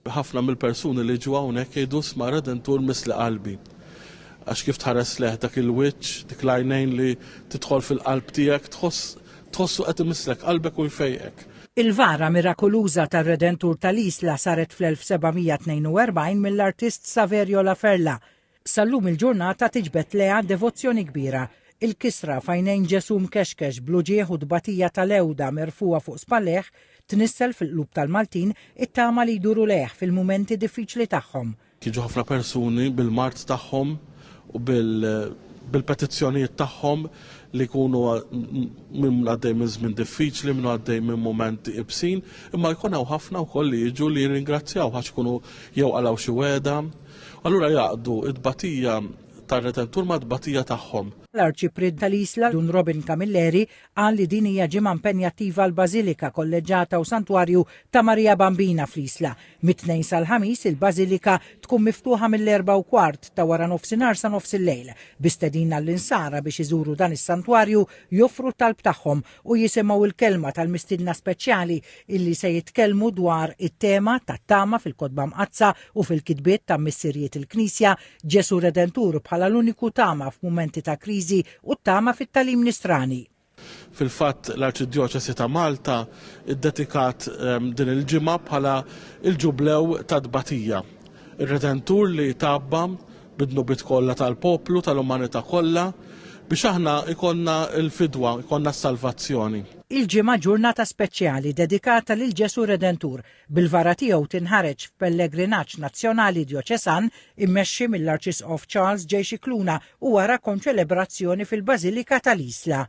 Ħafna mill-persuni li ġew hawnhekk jgħidu isma' Redentur missli qalbi. Għax kif tħares lejh dak il-wiċċ, dik l-għajnejn li tidħol fil-qalb tiegħek, tħoss tħossu qed imisslek qalbek u jfejqek. Il-vara mirakoluża tar-Redentur tal-Isla saret fl-1742 mill-artist Saverio La Ferla. Sal-lum il-ġurnata tiġbed lejha devozzjoni kbira. Il-kisra f'għajnejn Ġesù mkexkex bl-uġigħ u t-tbatija tal-għewda merfugħa fuq spallejh tnissel fil-qlub tal-Maltin it-tama li jduru lejh fil-mumenti diffiċli tagħhom. Jiġu ħafna persuni bil-mard tagħhom u bil-petizzjonijiet tagħhom li jkunu min għaddej minn żmien diffiċli, min għaddej minn mumenti ibsin, imma jkun hawn ħafna wkoll li jiġu li jirringrazzjaw għax ikunu jew qalgħu xi wegħda. Allura jgħaqqdu t-tbatija tar-Redentur mat-tbatija tagħhom. L-Arċipriet tal-Isla, Dun Robin Camilleri, qal li din hija ġimgħa impenjattiva għall-Bażilika Kolleġġata u Santwarju ta' Marija Bambina fl-Isla. Mit-Tnejn sal-Ħamis, il-Bażilika tkun miftuħa mill-4:15 ta' waranofsinhar sa nofsillejl, bi stedina għall-Insara biex iżuru dan is-santwarju, joffru t-talb tagħhom u jisimgħu l-kelma tal-mistiedna speċjali illi se jitkellmu dwar it-tema tat-tama fil-Kotba Mqaddsa u fil-kitbiet ta' Missirijiet il-Knisja, Ġesù Redentur bħala l-uniku tama f'mumenti ta' kriżi u t-tama fit-tagħlim Nisrani. Fil-fatt l-Arċidjoċesi ta' Malta ddedikat din il-ġimgħa bħala l-Ġublew tat-Tbatija. Ir-Redentur li tgħabba bid-dnubiet kollha tal-poplu, tal-umanità kollha, biex aħna jkollna l-fidwa, jkollna s-salvazzjoni. Il-Ġimgħa ġurnata speċjali dedikata lil Ġesù Redentur, bil-vara tiegħu tinħareġ f'pellegrinaġġ nazzjonali djoċesan immexxi mill-Arċisqof Charles J. Scicluna u wara konċelebrazzjoni fil-Bażilika tal-Isla.